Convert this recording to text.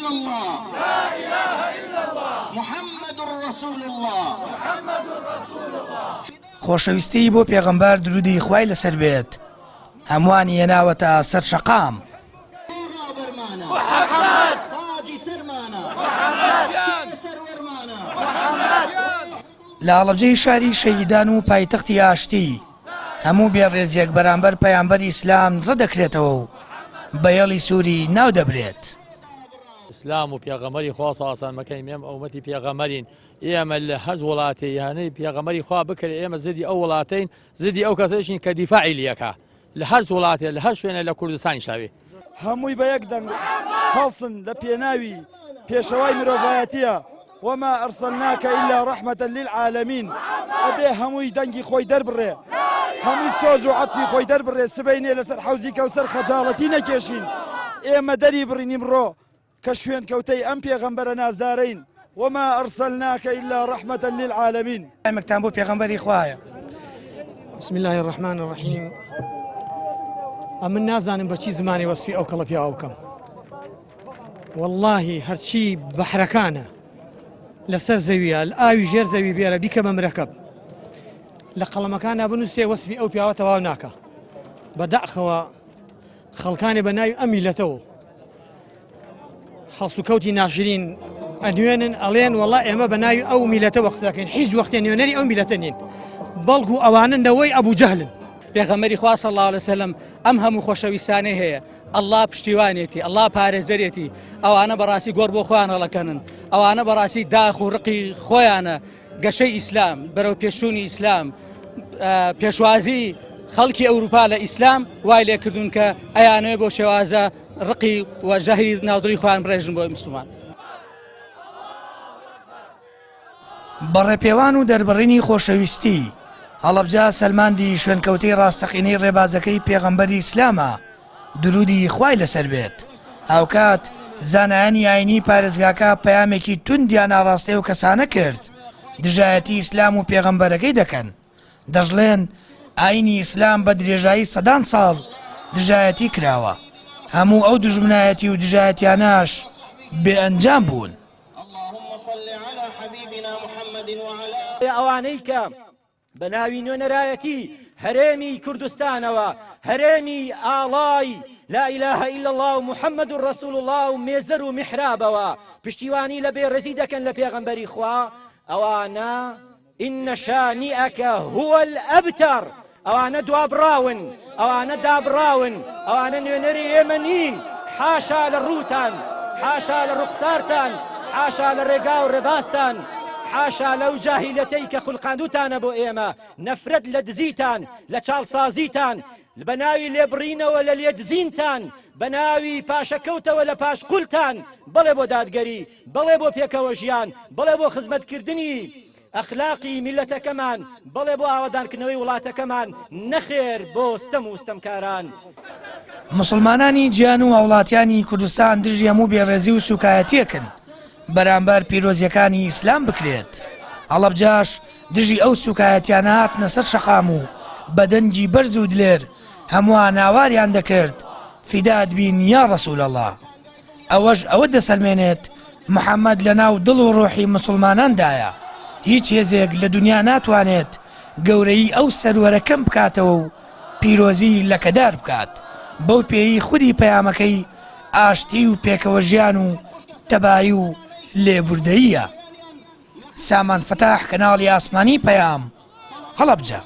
الا اللە لا الە الا اللە محمد رسول اللە محمد رسول اللە. خۆشەویستی بۆ پێغەمبەر درودی خوای لەسەر بێت هەمووانی هێناوەتە سەر شەقام. لە هەڵەبجەی شاری شەهیدان و پایتەختی ئاشتی هەموو بێڕێزیەک بەرامبەر پەیامبەری ئیسلام ڕەدەکرێتەوە و بە هێڵی سووری ناو دەبرێت. ئیسلام و پێغەمبەری خوا صلی اللە علیه و سلم ئێمە ئومەتی پێغەمبەرین ئێمە لە هەر وڵاتێ یانەی پێغەمبەری خوا بکرێ ئێمە زدی ئەو وڵاتەین زدی ئەو کەسەشین کە دیفاعی لەکە لە هەر وڵاتێ لە هەر شوێنێ لە کوردستانیشا بێ. هەمووی بە یەک دەنگ هەڵسن لە پێناوی پێشەوای مرۆڤایەتیە وما ارسلناک الا رحمە للعالمین ئەبێ هەمووی دەنگی خۆی دەربڕێ هەمووی سۆز و عەتفی خۆی دەربڕێ سبەینێ لەسەر حەوزی کەوسەر خەجاڵەتی نەکێشین ئێمە دەری بڕین ئیمڕۆ کە شوێنکەوتەی ئەم پێغەمبەرە نازدارەین، وما ارسلناک الا رحمە للعالمین. پەیامێکتان بۆ پێغەمبەری خوایە. بسم اللە الرحمن الرحیم ئەمن نازانم بەچی زمانی وەسفی ئەو کەڵە پیاوە بکەم واللهی هەرچی بەحرەکانە لەسەر زەویە ئاوی ژێر زەوی بێرە بیکە بە مرەکەب لە قەڵەمەکاندا بنووسێ وەسفی ئەو پیاوە تەواو ناکە بەداخەوە خەڵکانی بە ناوی ئەم میلەتەوە هەڵسوکەوتی ناشرین ئەنوێنن ئەڵێن وەڵا ئێمە بە ناوی ئەو میلەتەوە قسەکەین هیچ وەختێ نوێنەری ئەو میلەتە نین بەڵکو ئەوانە نەوەی ئەبوو جەهلن. پێغەمبەری خوا صلی اللە علیە وسلم ئەم هەموو خۆشەویستانەی هەیە اللە پشتیوانێتی اللە پارێزەرێتی ئەوانە بەڕاستی گۆڕ بۆ خۆیان هەڵەکەنن ئەوانە بەڕاستی داخ و ڕقی خۆیانە گەشەی ئیسلام بەرەو پێشچوونی ئیسلام پێشوازی خەڵکی ئەوروپا لە ئیسلام وای لێکردوون کە ئەیانەوێ بۆ شێوازە ڕقی و ژەهری ناودڵی خۆیان بڕێژن بۆ مسلمان. بە ڕێپێوان و دەربڕینی خۆشەویستی، هەڵەبجە سەلماندی شوێنکەوتەی ڕاستەقینەی ڕێبازەکەی پێغەمبەری ئیسلامە، درودی خوای لەسەر بێت. هاوکات زانایانی ئاینی پارێزگاکە پەیامێکی توندیان ئاڕاستەی ئەو کەسانە کرد دژایەتی ئیسلام و پێغەمبەرەکەی دەکەن، دەشڵێن ئاینی ئیسلام بە درێژایی سەدان ساڵ دژایەتی کراوە، هەموو ئەو دوژمنایەتی و دژایەتیانەش بێ ئەنجام بوون. ئەوانەی کە بە ناوی نوێنەرایەتی هەرێمی کوردستانەوە، هەرێمی ئاڵای لا الە الا اللە و محمد رسول اللە و مێزەر و میحرابەوە پشتیوانی لە بێڕێزی دەکەن لە پێغەمبەری خوا، ئەوانە ان شانئک هو الابتر ئەوانە دوابڕاون، ئەوانە دابڕاون، ئەوانە نوێنەری ئێمە نین، حاشا لە ڕووتان، حاشا لە ڕوخسارتان، حاشا لە ڕێگا و ڕێبازتان، حاشا لەو جاهیلەتەی کە خولقاندوتانە بۆ ئێمە، نەفرەت لە دزیتان، لە چاڵسازیتان، بە ناوی لێبڕینەوە لە لێدزینتان، بە ناوی پاشەکەوتەوە لە پاشقولتان، بەڵێ بۆ دادگەری، بەڵێ بۆ پێکەوە ژیان، بەڵێ بۆ خزمەتکردنی ئەخلاقی میللەتەکەمان، بەڵێ بۆ ئاوەدانکردنەوەی وڵاتەکەمان، نەخێر بۆ ستەم و ستەمکاران. موسڵمانانی جیهان و هاوڵاتیانی کوردستان دژی هەموو بێڕێزی و سوکایەتیەکن بەرامبەر پیرۆزیەکانی ئیسلام بکرێت، هەڵەبجەش دژی ئەو سوکایەتیانە هاتنە سەر شەقام و بە دەنگی بەرز و دلێر هەمووان هاواریان دەکرد فیدات بین یا رسول اللە. ئەوەش ئەوە دەسەلمێنێت محەمەد لەناو دڵ و ڕۆحی موسڵماناندایە، هیچ هێزێک لە دونیا ناتوانێت گەورەیی ئەو سەروەرە کەم بکاتەوە و پیرۆزی لەکەدار بکات، بەو پێیەی خودی پەیامەکەی ئاشتی و پێکەوەژیان و تەبایی و لێبوردەییە. سامان فەتاح، کەناڵی ئاسمانی پەیام، هەڵەبجە.